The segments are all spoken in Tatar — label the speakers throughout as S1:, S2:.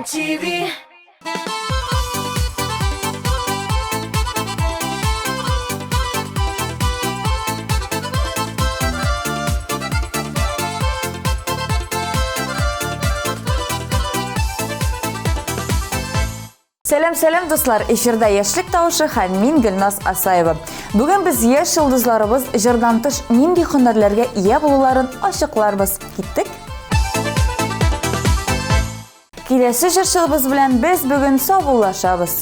S1: TV.
S2: Сәлам, сәлам, дуслар! Эфирда Яшьлек тавышы һәм мин Гөлназ Асаева. Бүген без яшь йолдызларыбыз җырдан тыш нинди һөнәрләргә ия булуларын ачыкларбыз. Киттек? Киләсе җырчыбыз белән без бүген саубуллашабыз.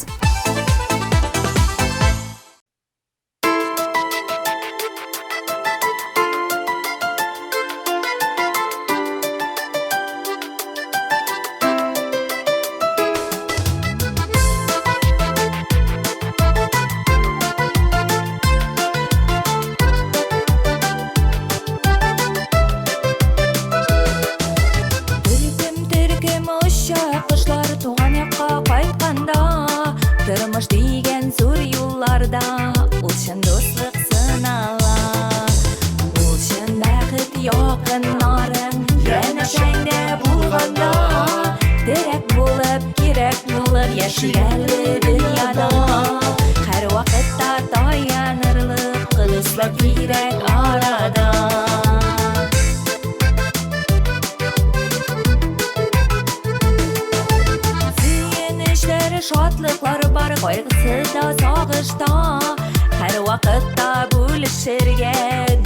S1: Төркем-төркем оча кошлар туган якка кайтканда. Тормыш дигән зур юлларда ул чын дуслык сынала. Ул чын бәхет якыннарың янәшәңдә булганда. Терәк булып, кирәк булып яши әле дөньяда. Һәрвакытта таянырлык дуслар кирәк арада. Сөенечләр, шатлыклар бар, кайгысы да сагышта. Һәрвакытта бүлешергә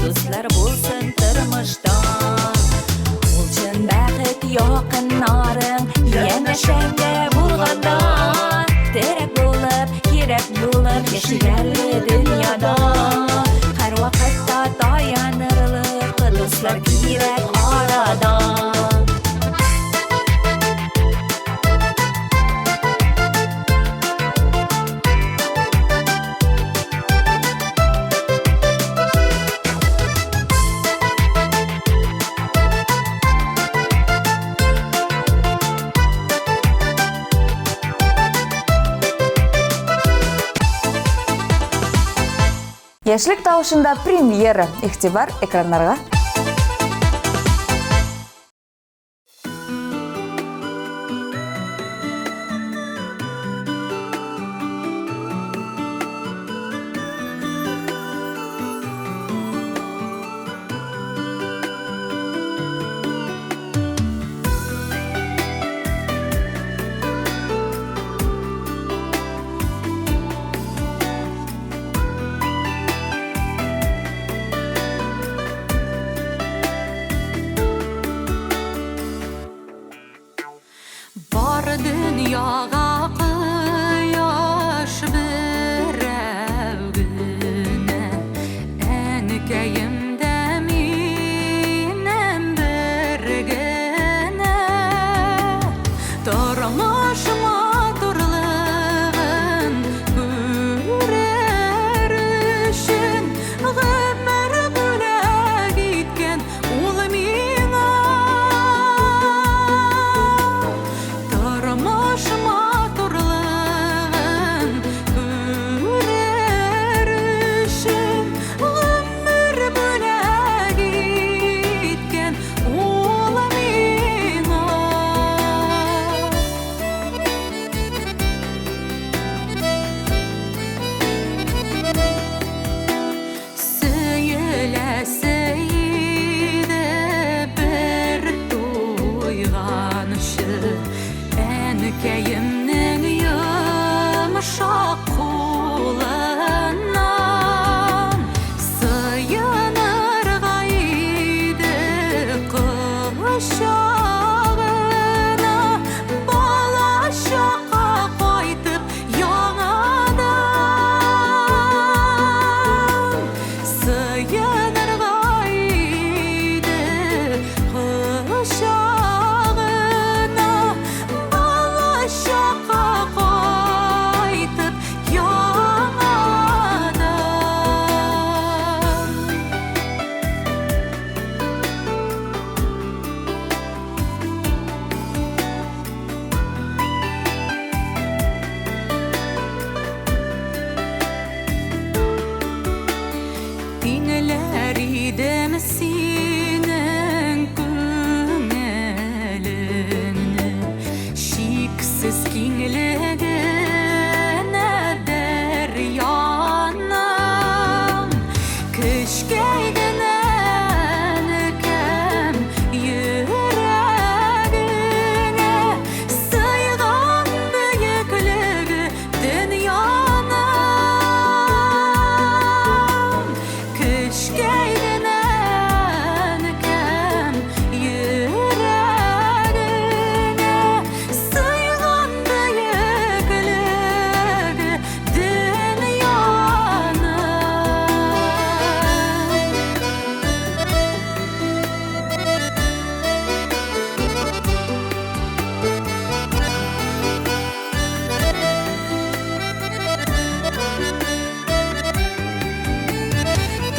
S1: дуслар булсын тормышта. Ул чын бәхет якыннарың янәшәңдә булганда. Терәк булып, кирәк булып яши әле дөньяда. Һәрвакытта таянырлык дуслар кирәк арада.
S2: Яшьлек тавышында премьера. Игътибар экраннарга.
S3: Бар дөньяга кояш берәү генә, Әнкәем дә минем бер генә. Тормыш матурлыгын күрер өчен гомер бүләк иткән ул миңа. Тормыш матурлыгын күрер өчен гомер бүләк иткән ул миңа. Сөеләсе иде бер туйганчы, Әнкәемнең йомшак кулыннан сыенырга иде кочагына, балачакка кайтып яңадан сыенырга иде кочагына, балачакка кайтып яңадан. Чиксез киңлегенә дәрьяның Көчкәй генә әнкәм йөрәгеңә Сыйган бөеклеге дөньяның. Көчкәй генә әнкәм йөрәгеңә Сыйган бөеклеге дөньяның.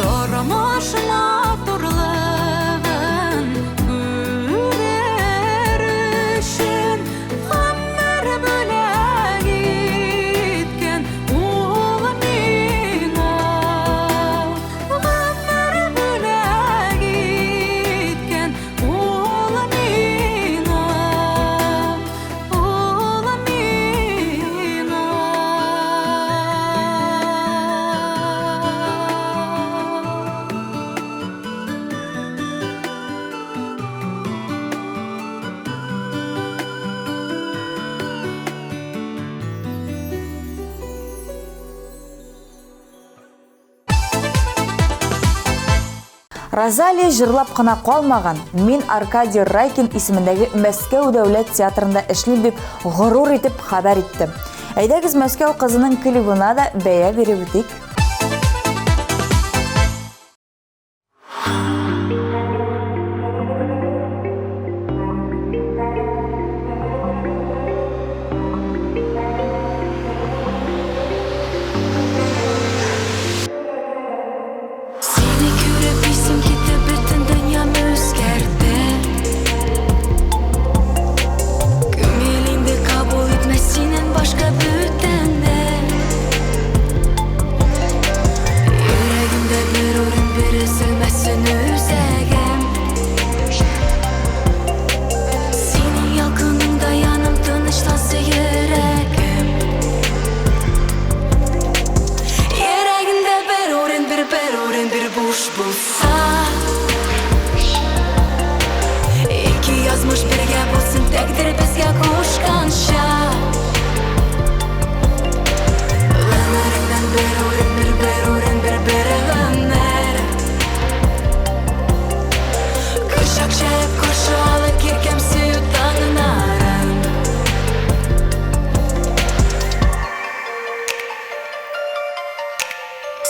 S3: Тормыш матурлыгын күрер өчен гомер бүләк иткән ул миңа. Гомер бүләк иткән ул миңа. Ул миңа.
S2: Розалия җырлап кына калмаган, мин Аркадий Райкин исемендәге Мәскәү дәүләт театрында эшлим дип горур итеп хәбәр итте. Әйдәгез Мәскәү кызының клибына да бәя биреп үтик.
S3: Сине күреп исем китеп бөтен дөньям үзгәрде. Күңел инде кабул итмәс синнән башка бүтәнне. Йөрәгемдә бер урын бир, өзелмәсен үзәгем. Синең ялкыныңда янам, тынычлансын йөрәгем. Йөрәгемдә бер урын бир, бер урын бир буш булса. Ике язмыш бергә булсын, тәкъдир безгә кушканча. Гомереңнән бер урын бир, бер урын бир, бер гомер. Кочак җәеп каршы алып иркәм сөю таңнарын.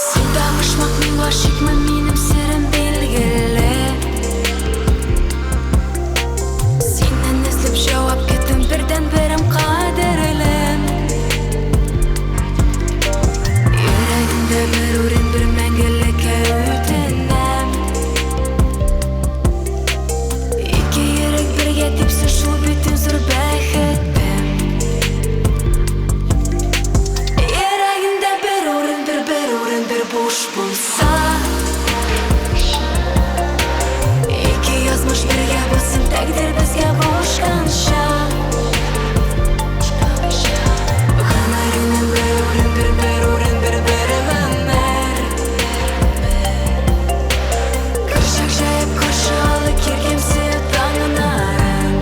S3: Син табышмак мин гашыйкмын, минем серем билгеле. Синнән эзләп җавап көтәм, бердәнберем кадерлем. Йөрәгемдә бер урын бир, мәңгелеккә үтенәм. Ике йөрәк бергә типсә, шул бит иң зур бәхетем. Йөрәгемдә бер урын бир, бер урын бир буш булса. Ике язмыш бергә булсын, тәкъдир безгә кушканча. Гомереңнән бер урын бир, бер урын бир, бер гомер. Кочак җәеп каршы алып иркәм сөю таңнарын.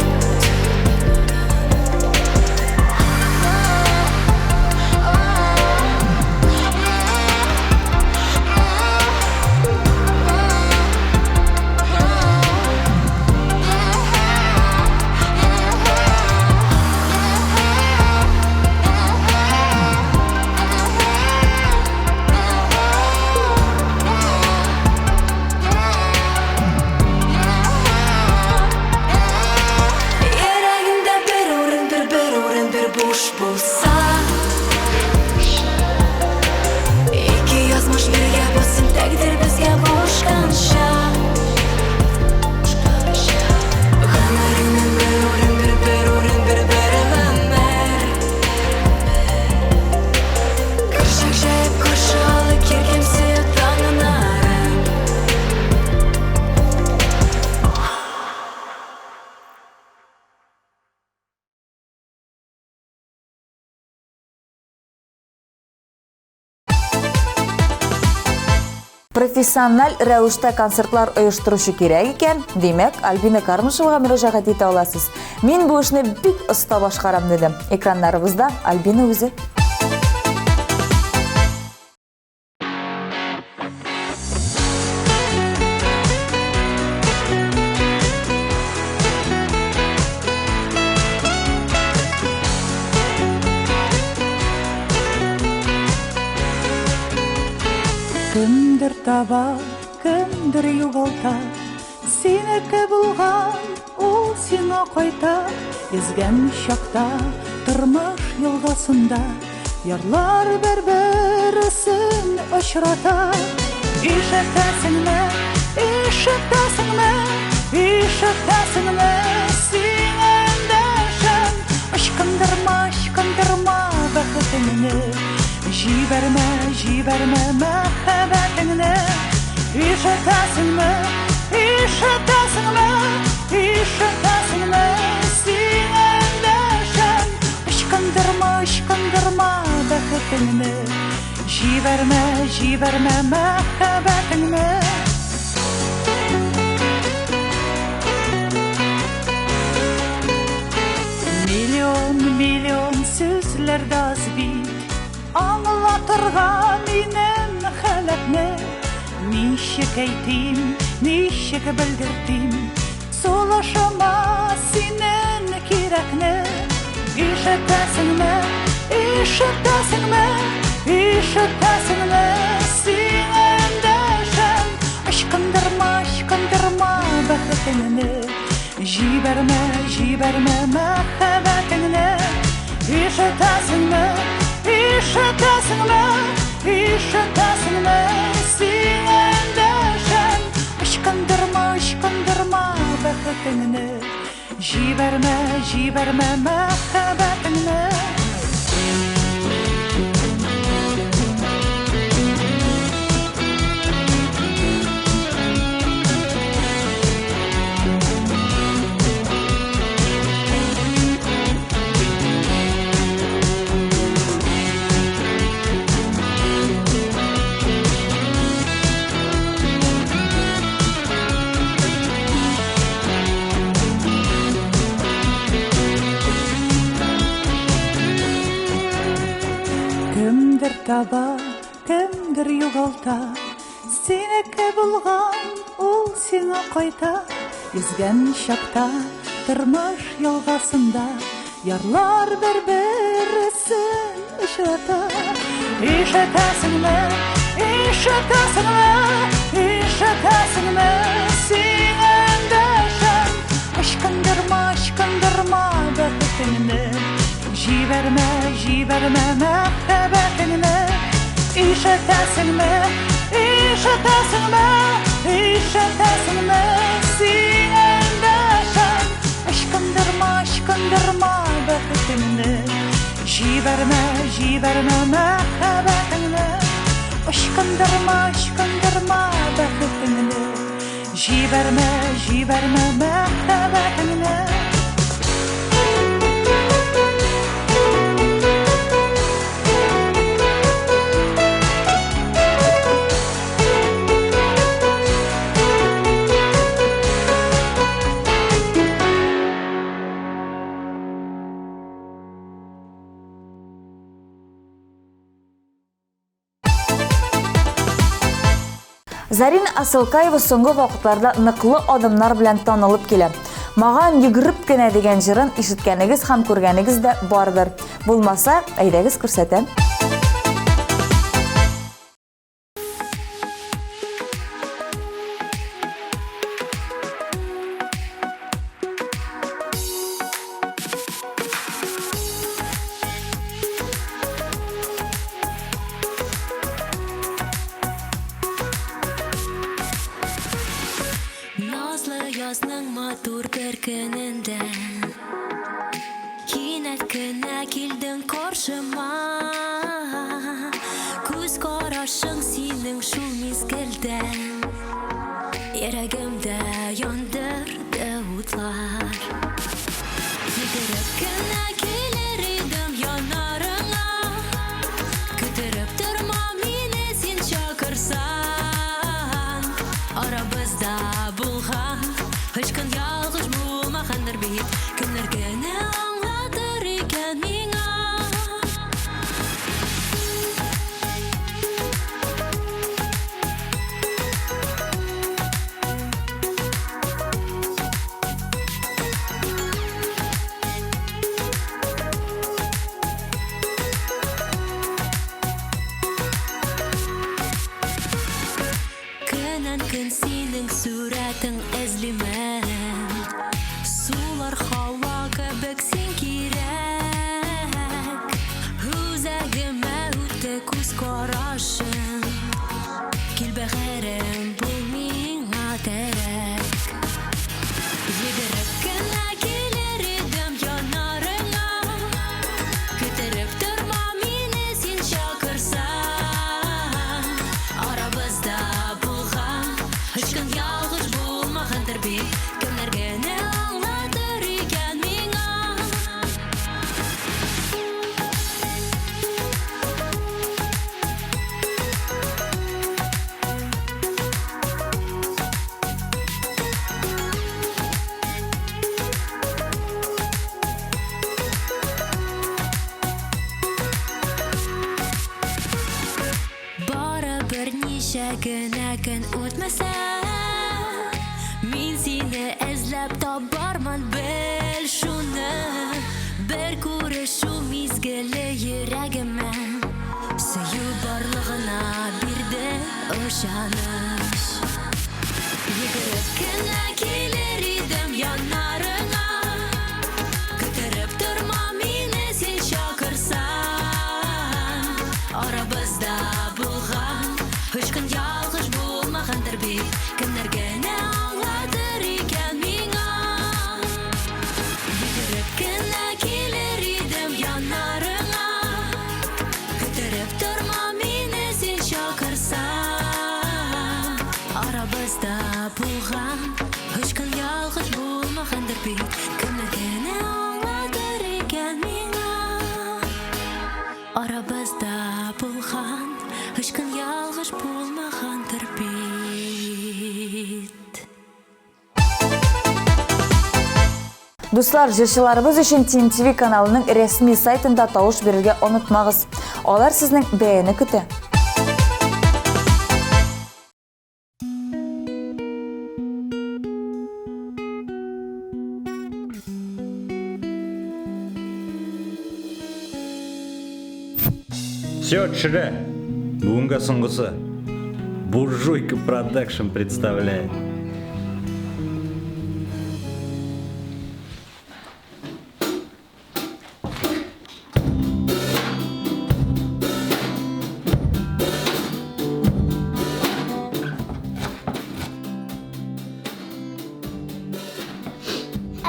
S3: Йөрәгемдә бер урын бир, бер урын бир буш булса. Ике язмыш бергә булсын, тәкъдир безгә кушканча. Гомереңнән бер урын бир, бер урын бир, бер гомер. Кочак җәеп каршы алып иркәм сөю таңнарын.
S2: Профессиональ рәвештә концертлар оештыручы кирәк икән, димәк, Альбина Кармышевага мөрәҗәгать итә аласыз. Мин бу эшне бик оста башкарам, диде. Экраннарыбызда Альбина үзе.
S4: Кемдер таба, кемдер югалта, Синеке булган, ул сиңа кайта. Йөзгән чакта тормыш елгасында Ярлар бер-берсен очрата. Ишетәсеңме, ишетәсеңме, ишетәсеңме, син эндәшәм. Ычкындырма, ычкындырма бәхетеңне, Җибәрмә, җибәрмә мәхәббәтеңне. Ишетәсеңме, ишетәсеңме, ишетәсеңме, син эндәшәм. Ычкындырма, ычкындырма бәхетеңне, Җибәрмә, җибәрмә мәхәббәтеңне. Миллион, миллион сүзләр дә аз бит Аңлатырга минем халәтне. Ничек әйтим, ничек белдертим Сулышыма синең кирәкне. Ишетәсеңме, ишетәсеңме, ишетәсеңме, син эндәшәм. Ычкындырма, ычкындырма бәхетеңне, Җибәрмә, җибәрмә мәхәббәтеңне. Ишетәсеңме, ишетәсеңме, ишетәсеңме, син эндәшәм. Ычкындырма, ычкындырма бәхетеңне, Җибәрмә, җибәрмә мәхәббәтеңне. Кемдер таба, кемдер югалта, Синеке булган, ул сиңа кайта. Йөзгән чакта тормыш елгасында Ярлар бер-берсен очрата. Ишетәсеңме, ишетәсеңме, ишетәсеңме, син эндәшәм. Ычкындырма, ычкындырма бәхетеңне, Җибәрмә, җибәрмә мәхәббәтеңне. Ишетәсеңме, ишетәсеңме, ишетәсеңме, син эндәшәм. Ычкындырма, ычкындырма бәхетеңне, Җибәрмә, җибәрмә мәхәббәтеңне. Ычкындырма, ычкындырма бәхетеңне, Җибәрмә, җибәрмә мәхәббәтеңне.
S2: Зарина Асылкаева соңгы вакытларда ныклы адымнар белән танылып килә. Маган йөгереп кенә дигән җырын ишеткәнегез һәм күргәнегез дә бардыр. Булмаса, әйдәгез күрсәтәм.
S3: Назлы язның матур бер көнендә Кинәт кенә килдең каршыма. Күз карашың синең шул мизгелдә Йөрәгемдә яндырды утлар. Йөгереп кенә килер идем яннарыңа, Көттереп торма мине син чакырсаң. Шәһәрем, бул миңа терәк. Йөгереп кенә килер идем яннарыңа. Көттереп торма мине син чакырсаң. Арабызда булган һичкем ялгыш булмагандыр бит. Кемнәр генә аңлатыр икән миңа? Бары берничә генә көн үтмәсә, мин сине эзләп табармын, бел шуны. Бер күрешү мизгеле йөрәгемә сөю барлыгына бирде ышаныч. Йөгереп кенә килер идем яннарыңа. Көттереп торма мине син чакырсаң. Арабызда булган һичкем ялгыш булмагандыр бит. Кемнәр генә аңлатыр икән миңа? Йөгереп кенә килер идем яннарыңа. Көттереп торма мине син чакырсаң. Арабызда булган һичкем ялгыш булмагандыр бит. Кемнәр генә аңлатыр икән миңа? Арабызда булган һичкем ялгыш булмагандыр бит.
S2: Дуслар, җырчыларыбыз өчен TMTV каналының рәсми сайтында тавыш бирергә онытмагыз. Алар сезнең бәяне көтә.
S5: Все, төшерә. Бүгенгә соңгысы. Буржуйка продакшн представляет.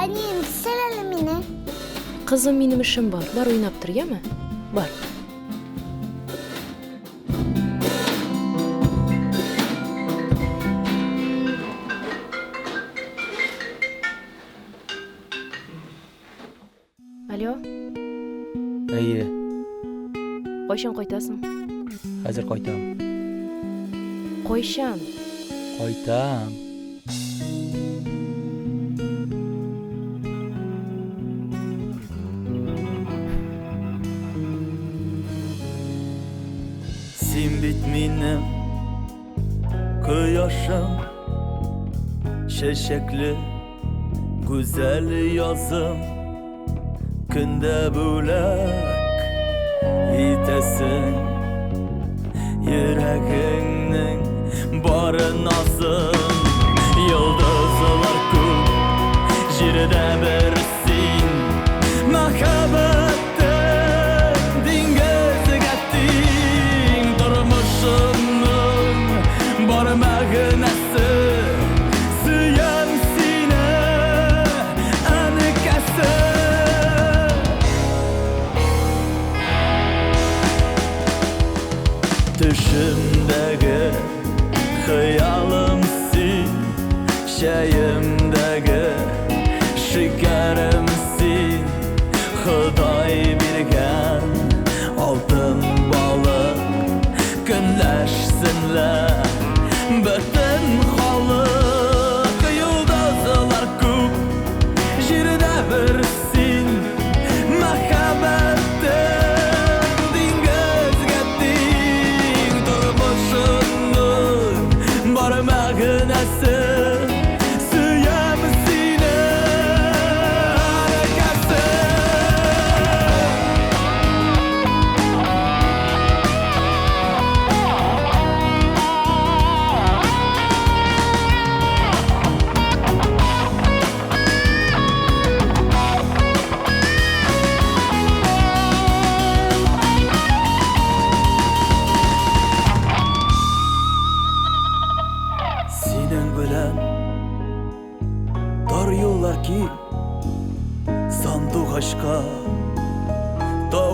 S6: Әнием, төшер әле мине.
S7: Кызым, минем эшем бар. Бар уйнап тор, яме? Бар. Алло,
S8: Әйе,
S7: кайчан кайтасың?
S8: хәзер кайтам.
S7: Кайчан?
S8: Кайтам.
S9: Син бит минем кояшым, чәчәкле гүзәл язым, көндә бүләк итәсең йөрәгеңнең бары назын. Йолдызлар күп, җирдә бер син, мәхәббәттең диңгезгә тиң, тормышымның бар мәгънәсе. Сөям сине, әнкәсе. Төшемдәге хыялым син, чәемдәге шикәрем син, Ходай биргән алтын балык, көнләшсенләр бөтен халык. Йолдызлар күп, җирдә бер син, мәхәббәттең диңгезгә тиң, тормышымның бар мәгънәсе. Сөям сине, әнкәсе.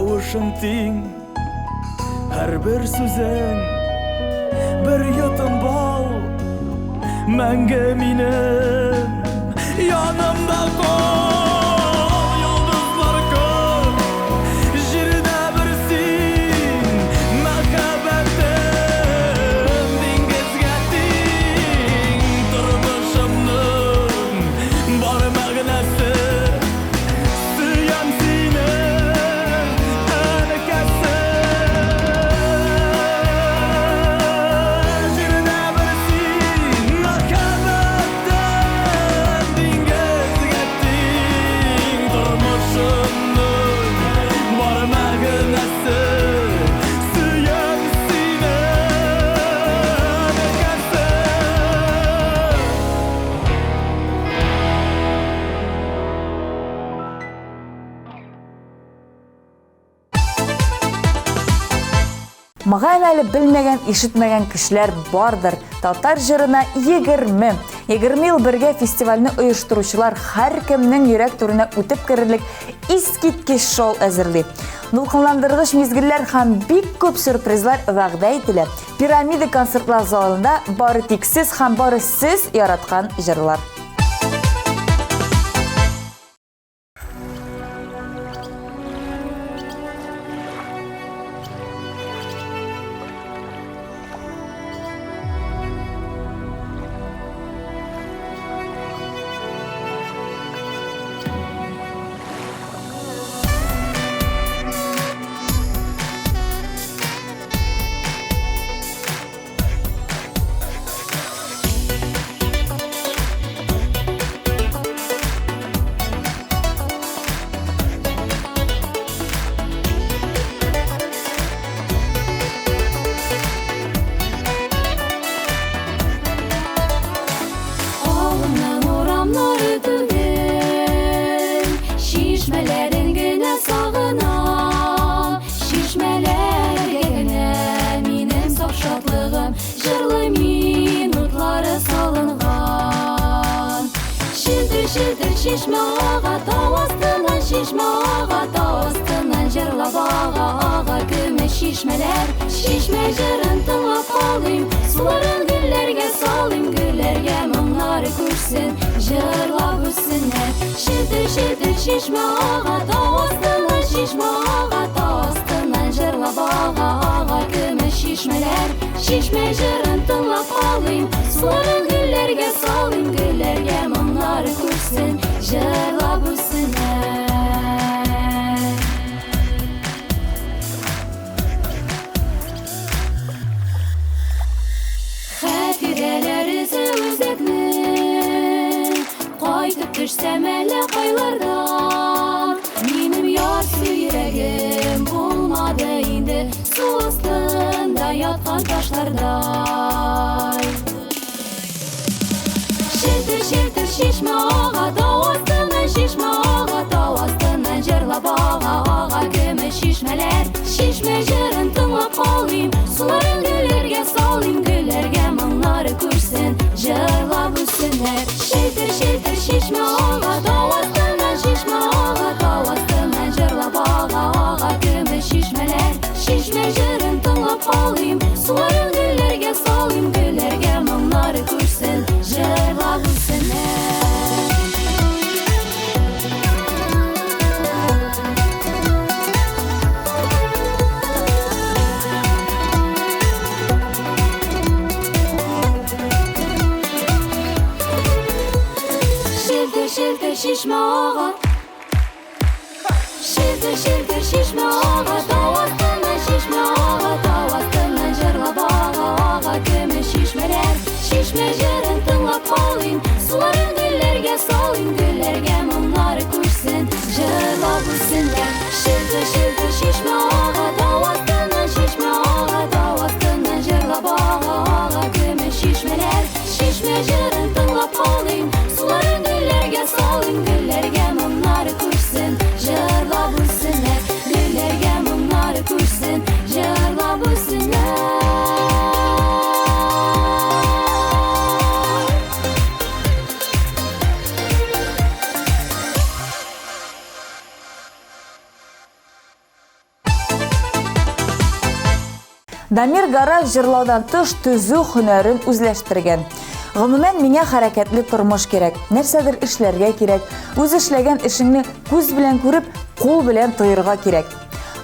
S9: Тавышың тиң, һәрбер сүзең бер йотым бал, мәңге минем янымда кал. Йолдызлар күп, җирдә бер син, мәхәббәтем диңгезгә тиң, тормышымның бар мәгънәсе. Сөям сине, әнкәсе. Җирдә бер син, мәхәббәтем диңгезгә тиң, тормышымның бар мәгънәсе. Сөям сине, әнкәсе.
S2: Мөгаен әле белмәгән, ишетмәгән кешеләр бардыр. Татар җырына 20, 20 ел бергә фестивальне оештыручылар һәркемнең йөрәк түренә үтеп керерлек искиткеч шоу әзерли. Дулкынландыргыч мизгелләр һәм бик күп сюрпризлар вәгъдә ителә. Пирамида концертлар залында бары тик сез һәм бары сез яраткан җырлар.
S1: Авылның урамнары түгел, чишмәләрен генә сагынам. Чишмәләргә генә минем саф шатлыгым, җырлы минутлары салынган. Челтер-челтер чишмә ага, тау астыннан чишмә ага, тау астыннан җырлап ага, ага көмеш чишмәләр. Чишмә җырын тыңлап калыйм, суларын гөлләргә салыйм, гөлләргә моңнары күчсен, җырлап үссеннәр. Челтер-челтер чишмә ага, тау астыннан чишмә ага, тау астыннан җырлап ага, ага көмеш чишмәләр. Чишмә җырын тыңлап калыйм, суларын гөлләргә салыйм, гөлләргә моңнары күчсен, җырлап үссеннәр. Хатирәләр эзе үзәкне, кайтып төшсәм әллә кайлардан, минем ярсу йөрәгем булмады инде су астында яткан ташлардай. Челтер-челтер чишмә ага, тау астыннан чишмә ага, тау астыннан җырлап ага, ага көмеш чишмәләр. Чишмә җырын тыңлап калыйм, суларын гөлләргә салыйм, гөлләргә моңнары күчсен, җырлап үссеннәр. Челтер-челтер чишмә ага, тау астыннан чишмә ага, тау астыннан җырлап ага, ага көмеш чишмәләр. Чишмә җырын тыңлап калыйм, суларын гөлләргә салыйм, гөлләргә моңнары күчсен, җырлап үссеннәр. Челтер-челтер чишмә ага, челтер-челтер чишмә ага, тау астыннан чишмә ага, тау астыннан җырлап ага, ага көмеш чишмәләр. Чишмә җырын тыңлап калыйм, суларын гөлләргә салыйм, гөлләргә моңнары күчсен, җырлап үссеннәр. Челтер-челтер чишмә ага, тау астыннан чишмә ага, тау астыннан җырлап ага, ага көмеш чишмәләр. Чишмә җырын тыңлап калыйм, суларын гөлләргә салыйм, гөлләргә моңнары күчсен, җырлап үссеннәр. Гөлләргә моңнары
S2: Дамир Гараев җырлаудан тыш төзү һөнәрен үзләштергән. Гомумән, миңа хәрәкәтле тормыш кирәк. Нәрсәдер эшләргә кирәк. Үз эшләгән эшеңне күз белән күреп, кул белән тоерга кирәк.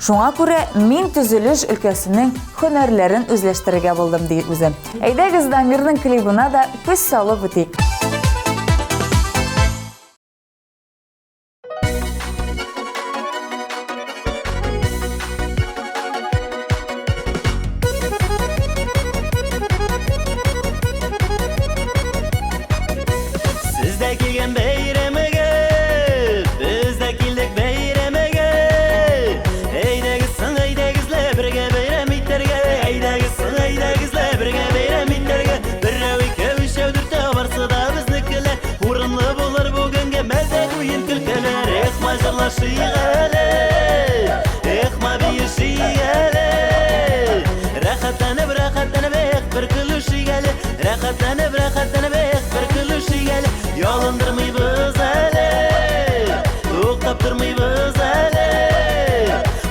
S2: Шуңа күрә мин төзелеш өлкәсенең һөнәрләрен үзләштерергә булдым, ди үзе. Әйдәгез, Дамирның клибына да күз салып үтик.
S9: Сез дә килгән бәйрәмегә, без дә килдек бәйрәмегә. Әйдәгез соң, әйдәгез лә бергә бәйрәм итәргә. Әйдәгез соң, әйдәгез лә бергә бәйрәм итәргә. Берәү, икәү, өчәү, дүртәү, барсы да безнекеләр. Урынлы булыр бүгенге мәзәк уен көлкеләр. Эх, ма җырлашыйк әле, эх, ма биешик әле. Рәхәтләнеп, рәхәтләнеп, эх, бер көлешик әле. Рәхәтләнеп, рәхәтләнеп, эх, бер көлешик әле. Ялындырмыйбыз әле, туктап тормыйбыз әле.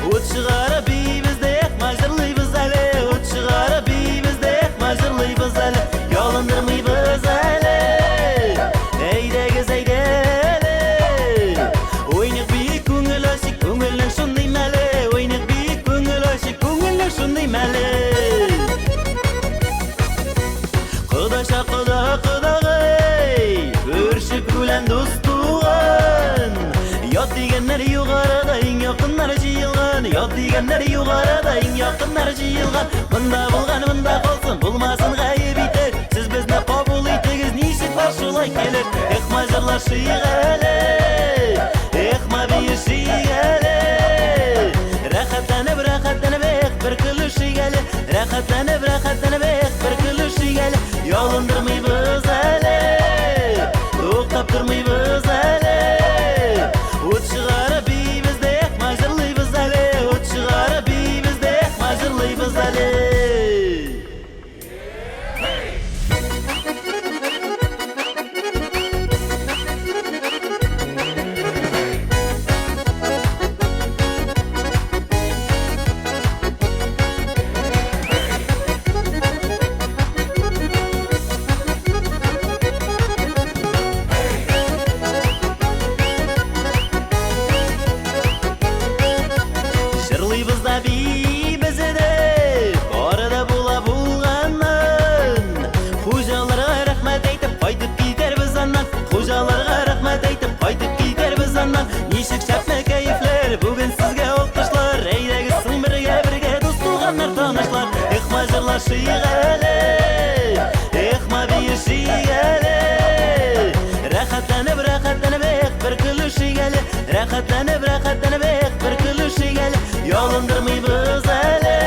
S9: Ут чыгарып биибез дә, эх, ма җырлыйбыз әле. Ут чыгарып биибез дә, эх, ма җырлыйбыз әле. Ялындырмыйбыз әле. Әйдәгез, әйдә әле. Уйныйк биик, күңел ачыйк, күңелнең шундый мәле. Уйныйк биик, күңел ачыйк, күңелнең шундый мәле. Кодача, кода, кодагый, күрше күлән дус туган. Ят дигәннәр югарыда иң якыннар җыелган. Ят дигәннәр югарыда иң якыннар җыелган. Монда булган монда калсын, булмасын гаеп итеп. Сез безне кабул итегез, ничек бар шулай килеш. Эх, ма җырлашыйк әле, эх, ма биешик әле. Рәхәтләнеп, рәхәтләнеп, эх, бер көлешик әле. Рәхәтләнеп, рәхәтләнеп, эх, бер көлешик әле. Ялындырмыйбыз әле, туктап тормыйбыз әле. Ут чыгарып биибез дә, эх, ма җырлыйбыз әле. Ут чыгарып биибез дә, эх, ма җырлыйбыз әле. Җырлыйбыз да биибез дә, бары да була булганнан. Хуҗаларга рәхмәт әйтеп кайтып китәрбез аннан. Хуҗаларга рәхмәт әйтеп кайтып китәрбез аннан. Ничек шәпме кәефләр, бүген сезгә алкышлар. Әйдәгез соң бергә бергә дус туганнар танышлар. Эх, ма җырлашыйк әле, эх, ма биешик әле. Рәхәтләнеп, рәхәтләнеп, эх, бер көлешик әле. Рәхәтләнеп, рәхәтләнеп, эх, бер көлешик әле. Ялындырмыйбыз әле,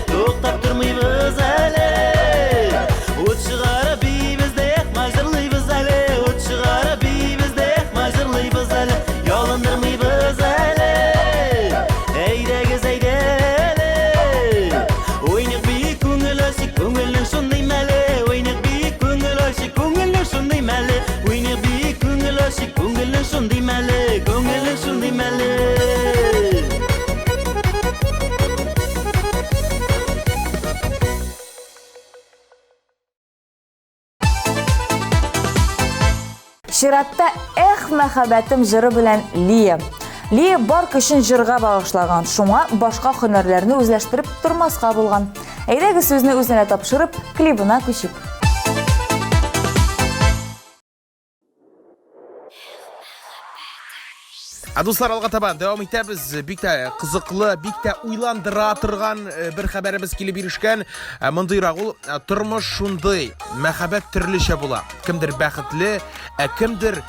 S9: туктап тормыйбыз әле. Ут чыгарып биибез дә, эх, ма җырлыйбыз әле. Ут чыгарып биибез дә, эх, ма җырлыйбыз әле. Ялындырмыйбыз әле. Әйдәгез, әйдә әле. Уйныйк биик, күңел ачыйк, күңелнең шундый мәле. Уйныйк биик, күңел ачыйк, күңелнең шундый мәле. Уйныйк биик, күңел ачыйк, күңелнең шундый мәле. Күңелнең шундый мәле.
S2: Чиратта Эх, мәхәббәтем җыры белән Лия. Лия бар көчен җырга багышлаган, шуңа башка һөнәрләрне үзләштереп тормаска булган. Әйдәгез сүзне үзенә тапшырып, клибына күчик.
S10: Ә дуслар, алга таба дәвам итәбез. Бик тә кызыклы, бик тә уйландыра торган э, бер хәбәребез килеп ирешкән. Э, мондыйрак ул э, тормыш шундый, мәхәббәт төрлечә була. Кемдер бәхетле, ә кемдер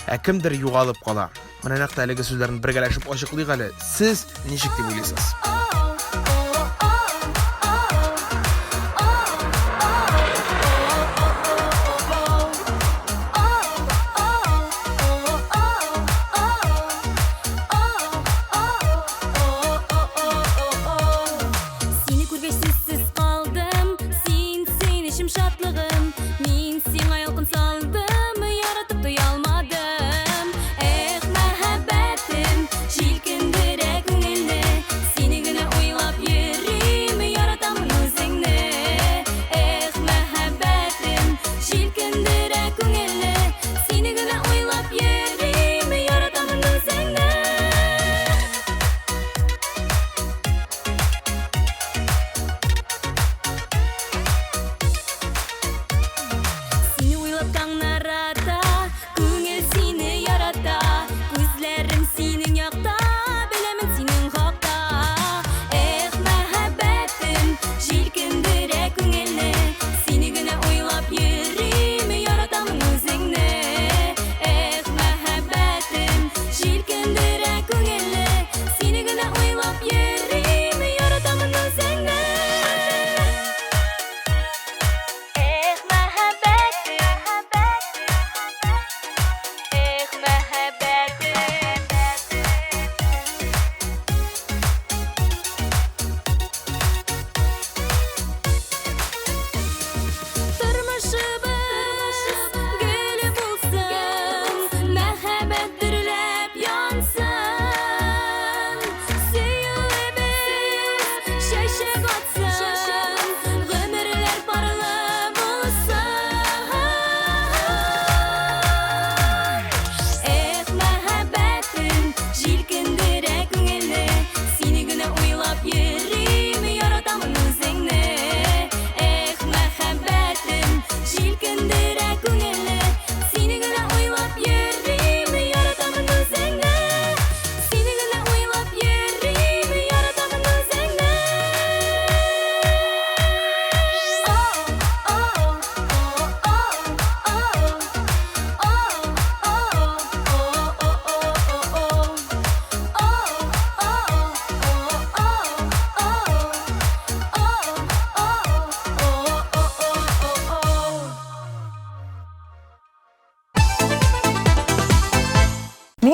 S10: ә кемдер югалып кала. Менә нәкъ әлеге сүзләрне бергәләшеп ачыклыйк әле. Сез ничек дип уйлыйсыз?
S1: Сине күргәч сүзсез калдым, син, сөенечем, шатлыгым. Мин сиңа ялкын салдым, яратып туя алмадым. Эх, мәхәббәтем, җилкендерә күңелне, сине генә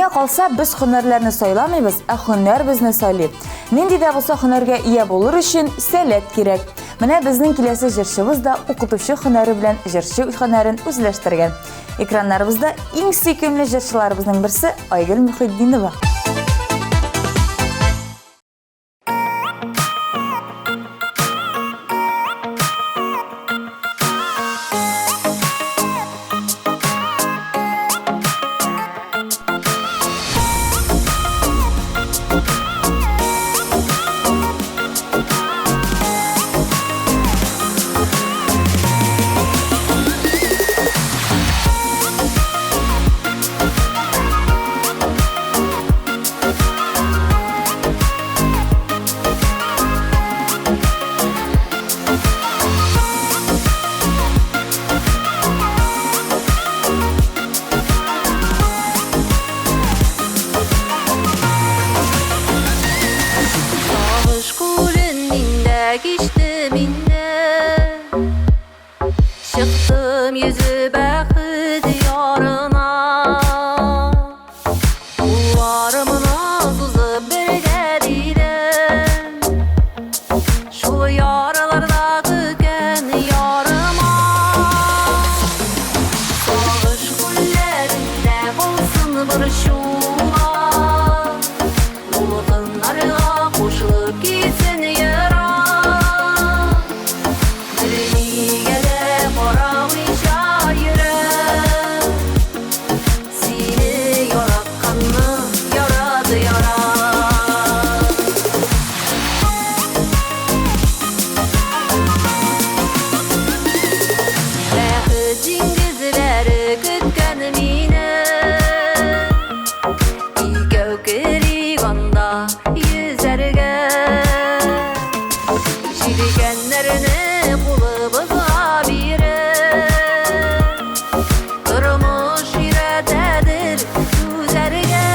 S2: Миңа калса, без һөнәрләрне сайламыйбыз, ә һөнәр безне сайлый. Нинди дә булса һөнәргә ия булыр өчен сәләт кирәк. Менә безнең киләсе җырчыбыз да укытучы һөнәре белән җырчы һөнәрен үзләштергән. Экраннарыбызда иң сөйкемле җырчыларыбызның берсе Айгөл Мөхетдинова.
S3: Сагыш күлен миндә кичтем инде. Чыктым йөзе бәхет ярына. Кулларымны сузып бергә дидем. Шул яраларда көткән ярыма. Сагыш күлләрендә калсын борчулар. Дулкыннарга кушылып китсен ерак. Бернигә дә карамыйча йөрәк. Сине яратканны ярады ярат. Бәхет диңгезләре көткән мине. Икәү керик анда йөзәргә. Җилкәннәрне кулыбызга биреп, тормыш өйрәтәдер түзәргә.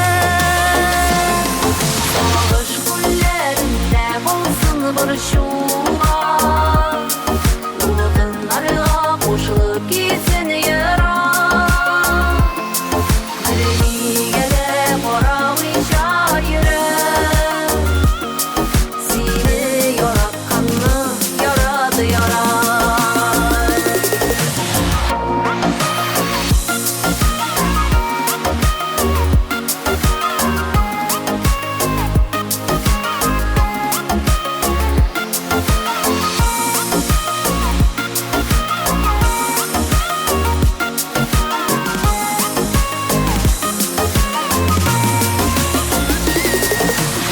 S3: Сагыш күлләрендә калсын борчулар, дулкыннарга кушылып китсен ерак. Бернигә дә карамыйча йөрәк. Сине яратканны ярады ярат.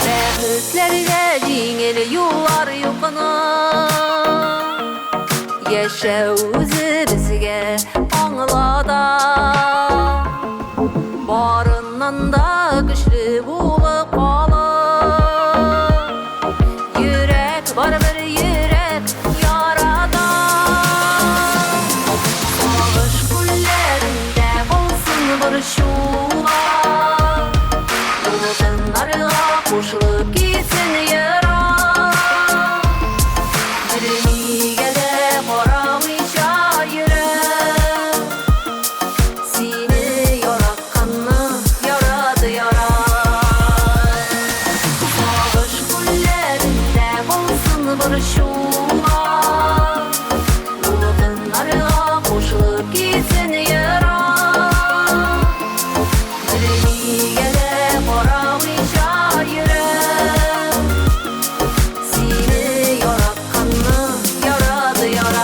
S3: Бәхетләргә җиңел юллар юкны. Яшәү үзе безгә аңлата. Барыннан да көчле булып калыр. Йөрәк барыбер йөрәк ярата. Сагыш күлләрендә калсын борчулар. Дулкыннарга кушылып китсен ерак. Бернигә дә карамыйча йөрәк. Сине яратканны ярады ярат. Сагыш күлләрендә калсын борчулар. Дулкыннарга кушылып китсен ерак. Бернигә дә карамыйча йөрәк. Сине яратканны ярады ярат.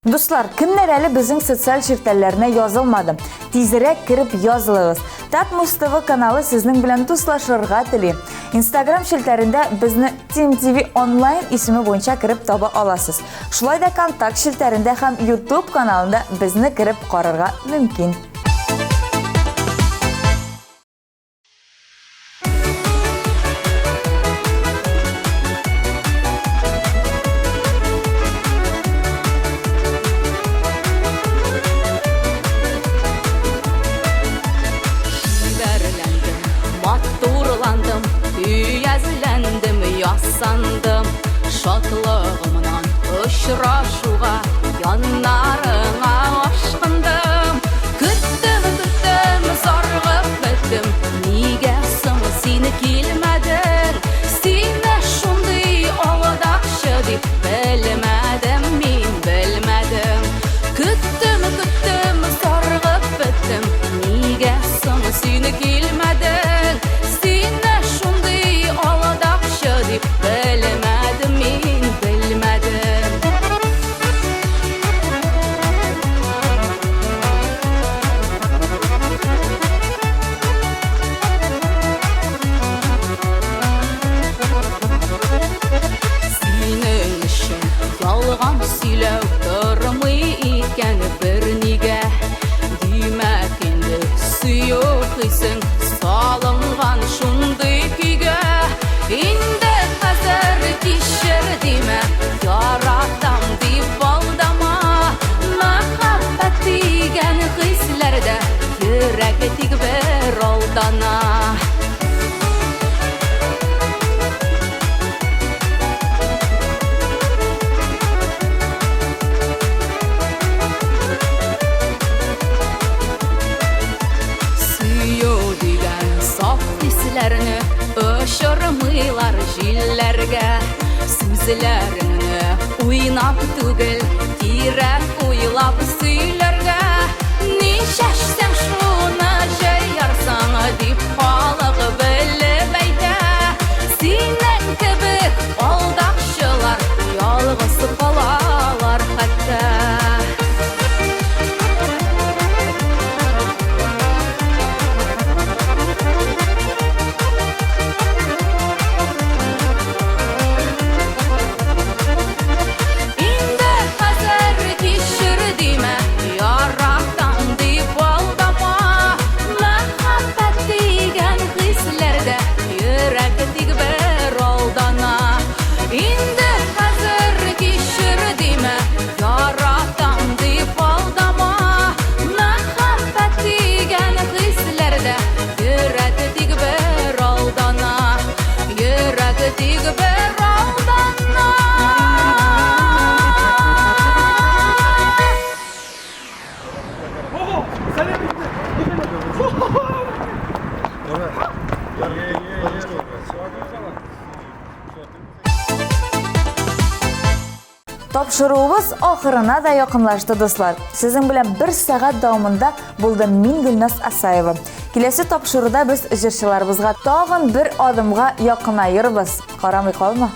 S2: Дуслар, кемнәр әле безнең социаль челтәрләренә язылмады? Тизрәк кереп язылыгыз. Татмус ТВ каналы сезнең белән дуслашырга тели. Инстаграм челтәрендә безне Team TV онлайн исеме буенча кереп таба аласыз. Шулай да Контакт челтәрендә һәм YouTube каналында безне кереп карарга мөмкин.
S3: Чибәрләндем, матурландым, өязләндем, ясандым. Шатлыгымнан очрашуга яннарыңа ашкындым. Көттем, көттем, зарыгып беттем. Нигә соң син килмәдең? Сине шундый алдакчы дип белмәдем мин, белмәдем. Көттем, көттем, зарыгып беттем. Нигә соң син килмәдең? Сине шундый алдакчы дип белмәдем мин, белмәдем. Синең өчен ялган сөйләү тормый икән бернигә. Димәк инде сөю хисең салынган шундый көйгә. Инде хәзер кичер димә, яратам дип алдама. Мәхәббәт дигән хисләрдә йөрәк тик бер алдана. Сөю дигән саф хисләрне очырмыйлар җилләргә. Сүзләреңне уйнап түгел, кирәк уйлап сөйләргә. Ни чәчсәң шуны җыярсың, дип халык белеп әйтә. Синең кебек алдакчылар ялгыз калалар хәтта. Инде хәзер кичер димә, яратам дип алдама. Мәхәббәт дигән хисләрдә йөрәк тик бер алдана. Инде хәзер кичер димә, яратам дип алдама. Мәхәббәт дигән хисләрдә йөрәк тик бер алдана. Йөрәк тик бер алдана.
S2: Тапшыруыбыз ахырына да якынлашты, дуслар. Сезнең белән бер сәгать дәвамында булдым мин Гөлназ Асаева. Киләсе тапшыруда без җырчыларыбызга тагын бер адымга якынаербыз. Карамый калма.